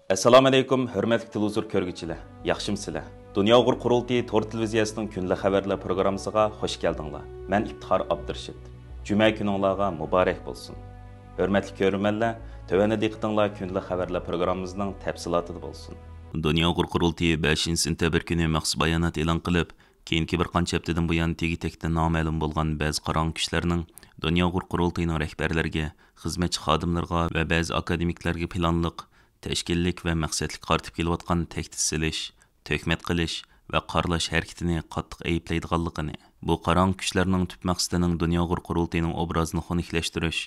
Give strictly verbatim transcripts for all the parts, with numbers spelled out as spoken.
ئەسسالامۇئەلەيكۇم، ھۆرمەتلىك تېلېۋىزور كۆرگۈچىلەر، ياخشىمۇسىلەر؟ دۇنيا ئۇيغۇر قۇرۇلتىيى تور تېلېۋىزىيەسىنىڭ كۈندىلىك خەۋەرلەر پروگراممىسىغا خوش كەلدىڭلار. مەن ئىپتىخار ئابدۇرېشىت. جۈمە كۈنۈڭلارغا مۇبارەك بولسۇن. ھۆرمەتلىك كۆرۈرمەنلەر، تۆۋەندە دىققىتىڭلار كۈندىلىك خەۋەرلەر پروگراممىمىزنىڭ تەپسىلاتىدا بولسۇن. دۇنيا ئۇيغۇر قۇرۇلتىيى بەشىنچى سېنتەبىر كۈنى مەخسۇس بايانات ئېلان قىلىپ، كېيىنكى بىر قانچە ھەپتىدىن بۇيان تېگى-تەكتى نامەلۇم بولغان بەزى قاراڭغۇ كۈچلەرنىڭ دۇنيا ئۇيغۇر قۇرۇلتىيىنىڭ رەھبەرلىرىگە، خىزمەتچى خادىملىرىغا ۋە بەزى ئاكادېمىكلارغا پىلانلىق، تەشكىللىك ۋە مەقسەتلىك قارىتىپ كېلىۋاتقان تەھدىت سېلىش، تۆھمەت قىلىش ۋە قارىلاش ھەرىكىتىنى قاتتىق ئەيىبلەيدىغانلىقىنى، بۇ قاراڭغۇ كۈچلەرنىڭ تۈپ مەقسىتىنىڭ دۇنيا ئۇيغۇر قۇرۇلتىيىنىڭ ئوبرازىنى خۇنۈكلەشتۈرۈش،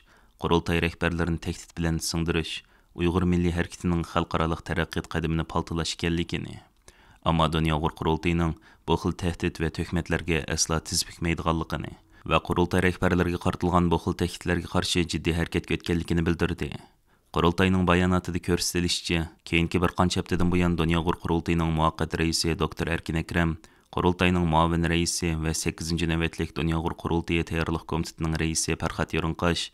قۇرۇلتاي رەھبەرلىرىنى تەھدىت بىلەن سىڭدۈرۈش، ئۇيغۇر مىللىي ھەرىكىتىنىڭ خەلقئارالىق تەرەققىيات قەدىمىنى پالتىلاش ئىكەنلىكىنى، ئەمما دۇنيا ئۇيغۇر قۇرۇلتىيىنىڭ بۇ خىل تەھدىت ۋە تۆھمەتلەرگە ئەسلا تىز پۈكمەيدىغانلىقىنى ۋە قۇرۇلتاي رەھبەرلىرىگە قارىتىلغان بۇ خىل تەھدىتلەرگە قارشى جىددىي ھەرىكەتكە ئۆتكەنلىكىنى بىلدۈردى. قۇرۇلتاينىڭ باياناتىدا كۆرسىتىلىشىچە، كېيىنكى بىر قانچە ھەپتىدىن بۇيان دۇنيا ئۇيغۇر قۇرۇلتىيىنىڭ مۇۋەققەت رەئىسى دوكتور ئەركىن ئەكرەم، قۇرۇلتاينىڭ مۇئاۋىن رەئىسى ۋە سەككىزىنچى نۆۋەتلىك دۇنيا ئۇيغۇر قۇرۇلتىيى تەييارلىق كومىتېتىنىڭ رەئىسى پەرھات يورۇنقاش،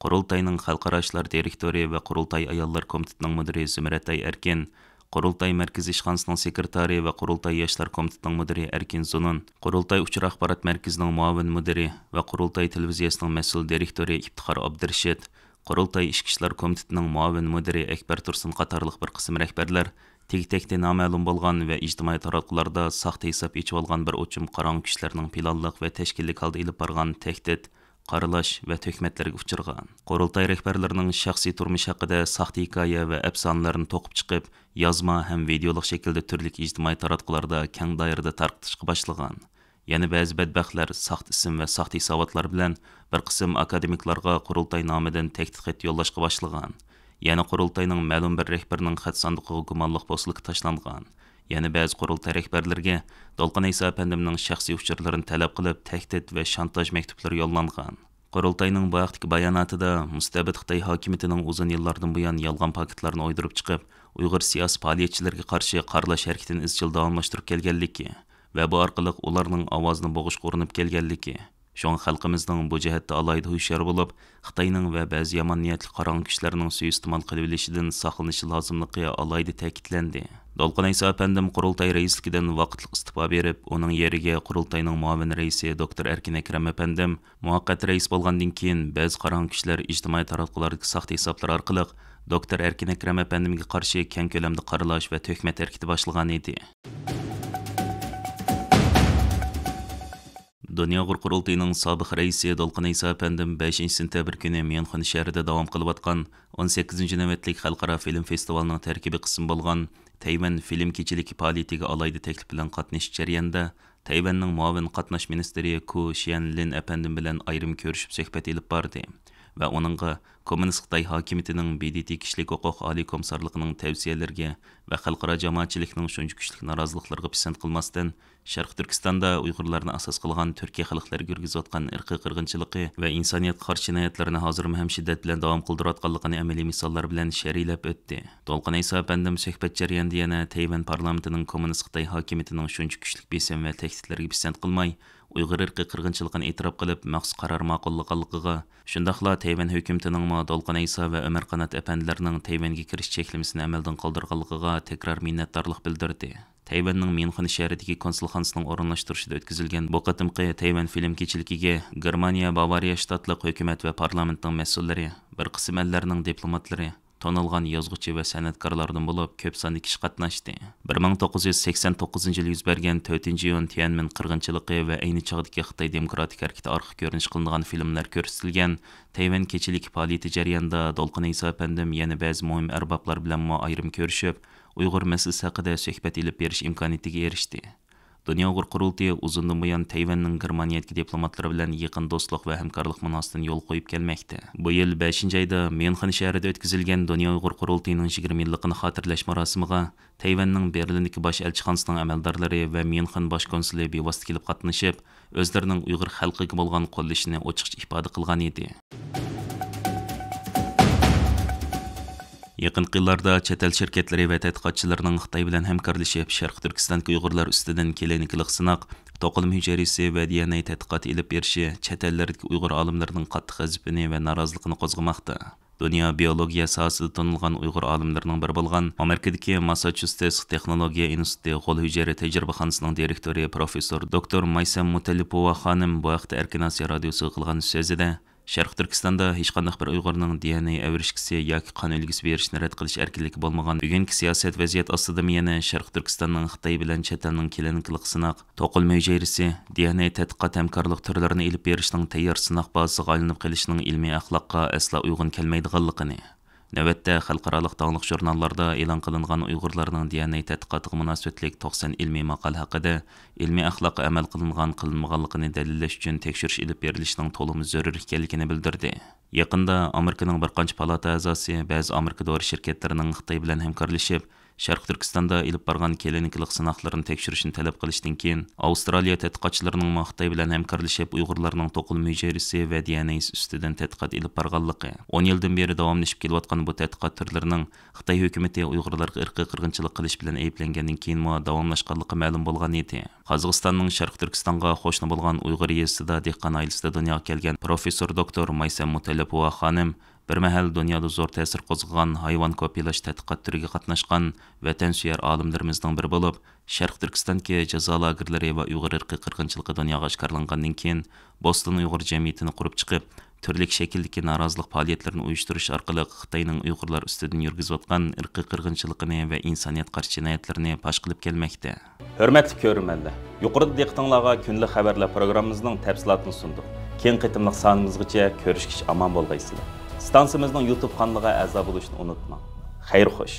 قۇرۇلتاينىڭ خەلقئارا ئىشلار دىرېكتورى ۋە قۇرۇلتاي ئاياللار كومىتېتىنىڭ مۇدىرى زۇمرەتئاي ئەركىن، قۇرۇلتاي مەركىزىي ئىشخانىسىنىڭ سېكرېتارى ۋە قۇرۇلتاي ياشلار كومىتېتىنىڭ مۇدىرى ئەركىن زۇنۇن، قۇرۇلتاي ئۇچۇر ئاخبارات مەركىزىنىڭ مۇئاۋىن مۇدىرى ۋە قۇرۇلتاي تېلېۋىزىيەسىنىڭ مەسئۇل دىرېكتورى ئىپتىخار ئابدۇرېشىت، قۇرۇلتاي ئىچكى ئىشلار كومىتېتىنىڭ مۇئاۋىن مۇدىرى ئەكبەر تۇرسۇن قاتارلىق بىر قىسىم رەھبەرلەر تېگى-تەكتى نامەلۇم بولغان ۋە ئىجتىمائىي تاراتقۇلاردا ساختا ھېساب ئېچىۋالغان بىر ئوچۇم قاراڭغۇ كۈچلەرنىڭ پىلانلىق ۋە تەشكىللىك ھالدا ئېلىپ بارغان تەھدىت، قارىلاش ۋە تۆھمەتلەرگە ئۇچرىغان. قۇرۇلتاي رەھبەرلىرىنىڭ شەخسىي تۇرمۇش ھەققىدە ساختا ھېكايە ۋە ئەپسانىلەرنى توقۇپ چىقىپ، يازما ھەم ۋىدېئولۇق شەكىلدە تۈرلۈك ئىجتىمائىي تاراتقۇلاردا كەڭ دائىرىدە تارقىتىشقا باشلىغان. يەنە بەزى بەتبەختلەر ساختا ئىسىم ۋە ساختا ھېساباتلار بىلەن بىر قىسىم ئاكادېمىكلارغا قۇرۇلتاي نامىدىن تەھدىت خەت يوللاشقا باشلىغان. يەنە قۇرۇلتاينىڭ مەلۇم بىر رەھبىرىنىڭ خەت ساندۇقىغا گۇمانلىق پوستلىكى تاشلانغان. يەنە بەزى قۇرۇلتاي رەھبەرلىرىگە دولقۇن ئەيسا ئەپەندىمنىڭ شەخسىي ئۇچۇرلىرىنى تەلەپ قىلىپ، تەھدىت ۋە شانتاژ مەكتۇپلىرى يوللانغان. قۇرۇلتاينىڭ بۇ ھەقتىكى باياناتىدا مۇستەبىت خىتاي ھاكىمىيىتىنىڭ ئۇزۇن يىللاردىن بۇيان يالغان پاكىتلارنى ئويدۇرۇپ چىقىپ، ئۇيغۇر سىياسىي پائالىيەتچىلىرىگە قارشى قارىلاش ھەرىكىتىنى ئىزچىل داۋاملاشتۇرۇپ كەلگەنلىكى ۋە بۇ ئارقىلىق ئۇلارنىڭ ئاۋازىنى بوغۇشقا ئۇرۇنۇپ كەلگەنلىكى، شۇڭا خەلقىمىزنىڭ بۇ جەھەتتە ئالاھىدە ھوشيار بولۇپ، خىتاينىڭ ۋە بەزى يامان نىيەتلىك قاراڭغۇ كۈچلەرنىڭ سۇيىئىستېمال قىلىۋېلىشىدىن ساقلىنىشى لازىملىقى ئالاھىدە تەكىتلەندى. دولقۇن ئەيسا ئەپەندىم قۇرۇلتاي رەئىسلىكىدىن ۋاقىتلىق ئىستېپا بېرىپ، ئۇنىڭ يېرىگە قۇرۇلتاينىڭ مۇئاۋىن رەئىسى دوكتور ئەركىن ئەكرەم ئەپەندىم مۇۋەققەت رەئىس بولغاندىن كېيىن، بەزى قاراڭغۇ كۈچلەر ئىجتىمائىي تاراتقۇلاردىكى ساختا ھېسابلار ئارقىلىق دوكتور ئەركىن ئەكرەم ئەپەندىمگە قارشى كەڭ كۆلەمدە قارىلاش ۋە تۆھمەت ھەرىكىتى باشلىغان ئىدى. دۇنيا ئۇيغۇر قۇرۇلتىيىنىڭ سابىق رەئىسى دولقۇن ئەيسا ئەپەندىم بەشىنچى سېنتەبىر كۈنى ميۇنخېن شەھىرىدە داۋام قىلىۋاتقان ئون سەككىزىنچى نۆۋەتلىك خەلقئارا فىلىم فېستىۋالىنىڭ تەركىبىي قىسمى بولغان تەيۋەن فىلىم كېچىلىكى پائالىيىتىگە ئالاھىدە تەكلىپ بىلەن قاتنىشىش جەريانىدا، تەيۋەننىڭ مۇئاۋىن قاتناش مىنىستىرى كۇ شيەنلىن ئەپەندىم بىلەن ئايرىم كۆرۈشۈپ سۆھبەت ئېلىپ باردى ۋە ئۇنىڭغا كوممۇنىست خىتاي ھاكىمىيىتىنىڭ ب د ت كىشىلىك ھوقۇق ئالىي كومىسسارلىقىنىڭ تەۋسىيەلىرىگە ۋە خەلقئارا جامائەتچىلىكنىڭ شۇنچە كۈچلۈك نارازىلىقلىرىغا پىسەنت قىلماستىن، شەرقىي تۈركىستاندا ئۇيغۇرلارنى ئاساس قىلغان تۈركىي خەلقلەرگە يۈرگۈزۈۋاتقان ئىرقىي قىرغىنچىلىقى ۋە ئىنسانىيەتكە قارشى جىنايەتلىرىنى ھازىرمۇ ھەم شىددەت بىلەن داۋام قىلدۇرۇۋاتقانلىقىنى ئەمەلىي مىساللار بىلەن شەرھلەپ ئۆتتى. دولقۇن ئەيسا ئەپەندىم سۆھبەت جەريانىدا يەنە تەيۋەن پارلامېنتىنىڭ كوممۇنىست خىتاي ھاكىمىيىتىنىڭ شۇنچە كۈچلۈك بېسىم ۋە تەھدىتلەرگە پىسەنت قىلماي، ئۇيغۇر ئىرقىي قىرغىنچىلىقىنى ئېتىراپ قىلىپ، مەخسۇس قارار ماقۇللىغانلىقىغا، شۇنداقلا تەيۋەن ھۆكۈمىتىنىڭمۇ دولقۇن ئەيسا ۋە ئۆمەر قانات ئەپەندىلەرنىڭ تەيۋەنگە كىرىش چەكلىمىسىنى ئەمەلدىن قالدۇرغانلىقىغا تەكرار مىننەتدارلىق بىلدۈردى. تەيۋەننىڭ ميۇنخېن شەھىرىدىكى كونسۇلخانىسىنىڭ ئورۇنلاشتۇرۇشىدا ئۆتكۈزۈلگەن بۇ قېتىمقى تەيۋەن فىلىم كېچىلىكىگە گېرمانىيە باۋارىيە شتاتلىق ھۆكۈمەت ۋە پارلامېنتنىڭ مەسئۇللىرى، بىر قىسىم ئەللەرنىڭ دىپلوماتلىرى، تونۇلغان يازغۇچى ۋە سەنئەتكارلاردىن بولۇپ كۆپ ساندا كىشى قاتناشتى. بىر مىڭ توققۇز يۈز سەكسەن توققۇزىنچى يىلى يۈز بەرگەن تۆتىنچى ئىيۇن تيەنئەنمېن قىرغىنچىلىقى ۋە ئەينى چاغدىكى خىتاي دېموكراتىك ھەرىكىتى ئارقا كۆرۈنۈش قىلىنغان فىلىملەر كۆرسىتىلگەن تەيۋەن كېچىلىكى پائالىيىتى جەريانىدا دولقۇن ئەيسا ئەپەندىم يەنە بەزى مۇھىم ئەربابلار بىلەنمۇ ئايرىم كۆرۈشۈپ، ئۇيغۇر مەسىلىسى ھەققىدە سۆھبەت ئېلىپ بېرىش ئىمكانىيىتىگە ئېرىشتى. دۇنيا ئۇيغۇر قۇرۇلتىيى ئۇزۇندىن بۇيان تەيۋەننىڭ گېرمانىيەدىكى دىپلوماتلىرى بىلەن يېقىن دوستلۇق ۋە ھەمكارلىق مۇناسىۋىتىنى يولغا قويۇپ كەلمەكتە. بۇ يىل بەشىنچى ئايدا ميۇنخېن شەھىرىدە ئۆتكۈزۈلگەن دۇنيا ئۇيغۇر قۇرۇلتىيىنىڭ يىگىرمە يىللىقىنى خاتىرىلەش مۇراسىمىغا تەيۋەننىڭ بېرلىندىكى باش ئەلچىخانىسىنىڭ ئەمەلدارلىرى ۋە ميۇنخېن باش كونسۇلى بىۋاسىتە كېلىپ قاتنىشىپ، ئۆزلىرىنىڭ ئۇيغۇر خەلقىگە بولغان قوللىشىنى ئوچۇقچە ئىپادە قىلغان ئىدى. يېقىنقى يىللاردا چەت ئەل شىركەتلىرى ۋە تەتقىقاتچىلىرىنىڭ خىتاي بىلەن ھەمكارلىشىپ، شەرقىي تۈركىستاندىكى ئۇيغۇرلار ئۈستىدىن كلىنىكىلىق سىناق، توقۇلما ھۈجەيرىسى ۋە دى ئېن ئەي تەتقىقاتى ئېلىپ بېرىشى چەت ئەللەردىكى ئۇيغۇر ئالىملىرىنىڭ قاتتىق غەزىپىنى ۋە نارازىلىقىنى قوزغىماقتا. دۇنيا بىيولوگىيە ساھەسىدە تونۇلغان ئۇيغۇر ئالىملىرىنىڭ بىرى بولغان ئامېرىكىدىكى ماسساچۇسېتس تېخنولوگىيە ئىنستىتۇتى غول ھۈجەيرە تەجرىبىخانىسىنىڭ دىرېكتورى پروفېسسور دوكتور مايسەم مۇتەللىپوۋا خانىم بۇ ھەقتە ئەركىن ئاسىيا رادىيوسىغا قىلغان سۆزىدە، شەرقىي تۈركىستاندا ھېچقانداق بىر ئۇيغۇرنىڭ دى ئېن ئېي ئەۋرىشكىسى ياكى قان ئۈلگىسى بېرىشنى رەت قىلىش ئەركىنلىكى بولمىغان بۈگۈنكى سىياسەت ۋەزىيەت ئاستىدىمۇ يەنە شەرقىي تۈركىستاننىڭ خىتاي بىلەن چەت ئەلنىڭ كلىنىكىلىق سىناق، توقۇلما ھۈجەيرىسى، دى ئېن ئېي تەتقىقات ھەمكارلىق تۈرلىرىنى ئېلىپ بېرىشنىڭ تەييار سىناق بازىسىغا ئايلىنىپ قېلىشىنىڭ ئىلمىي ئەخلاققا ئەسلا ئۇيغۇن كەلمەيدىغانلىقىنى، نۆۋەتتە خەلقئارالىق داڭلىق ژۇرناللاردا ئېلان قىلىنغان ئۇيغۇرلارنىڭ دى ئېن ئېي تەتقىقاتىغا مۇناسىۋەتلىك توقسان ئىلمىي ماقالە ھەققىدە ئىلمىي ئەخلاققا ئەمەل قىلىنغان، قىلىنمىغانلىقىنى دەلىللەش ئۈچۈن تەكشۈرۈش ئېلىپ بېرىلىشىنىڭ تولىمۇ زۆرۈر ئىكەنلىكىنى بىلدۈردى. يېقىندا ئامېرىكىنىڭ بىر قانچە پالاتا ئەزاسى بەزى ئامېرىكا دورا شىركەتلىرىنىڭ خىتاي بىلەن ھەمكارلىشىپ، شەرقىي تۈركىستاندا ئېلىپ بارغان كلىنىكىلىق سىناقلىرىنى تەكشۈرۈشنى تەلەپ قىلىشتىن كېيىن، ئاۋسترالىيە تەتقىقاتچىلىرىنىڭمۇ خىتاي بىلەن ھەمكارلىشىپ، ئۇيغۇرلارنىڭ توقۇلما ھۈجەيرىسى ۋە دى ئېن ئېيسى ئۈستىدىن تەتقىقات ئېلىپ بارغانلىقى، ئون يىلدىن بېرى داۋاملىشىپ كېلىۋاتقان بۇ تەتقىقات تۈرلىرىنىڭ خىتاي ھۆكۈمىتى ئۇيغۇرلارغا ئىرقىي قىرغىنچىلىق قىلىش بىلەن ئەيىبلەنگەندىن كېيىنمۇ داۋاملاشقانلىقى مەلۇم بولغان ئىدى. قازاقىستاننىڭ شەرقىي تۈركىستانغا قوشنا بولغان ئۇيغۇر يېزىسىدا دېھقان ئائىلىسىدە دۇنياغا كەلگەن پروفېسسور دوكتور مايسەم مۇتەللىپوۋا خانىم، بىر مەھەل دۇنيادا زور تەسىر قوزغىغان ھايۋان كوپىيلاش تەتقىقات تۈرىگە قاتناشقان ۋەتەنسۆيەر ئالىملىرىمىزنىڭ بىرى بولۇپ، شەرقىي تۈركىستاندىكى جازا لاگېرلىرى ۋە ئۇيغۇر ئىرقىي قىرغىنچىلىقى دۇنياغا ئاشكارىلانغاندىن كېيىن، بوستون ئۇيغۇر جەمئىيىتىنى قۇرۇپ چىقىپ، تۈرلۈك شەكىلدىكى نارازىلىق پائالىيەتلىرىنى ئۇيۇشتۇرۇش ئارقىلىق خىتاينىڭ ئۇيغۇرلار ئۈستىدىن يۈرگۈزۈۋاتقان ئىرقىي قىرغىنچىلىقىنى ۋە ئىنسانىيەتكە قارشى جىنايەتلىرىنى پاش قىلىپ كەلمەكتە. ھۆرمەتلىك كۆرۈرمەنلەر، يۇقىرىدا دىققىتىڭلارغا كۈندىلىك خەۋەرلەر پروگراممىمىزنىڭ تەپسىلاتىنى سۇندۇق. كېيىنكى قېتىملىق سانىمىزغىچە كۆرۈشكىچە ئامان بولغايسىلەر. ئىستانسىمىزنىڭ يۇتۇب قانىلىغا ئەزا بولۇشنى ئۇنتۇماڭ. خەير خوش.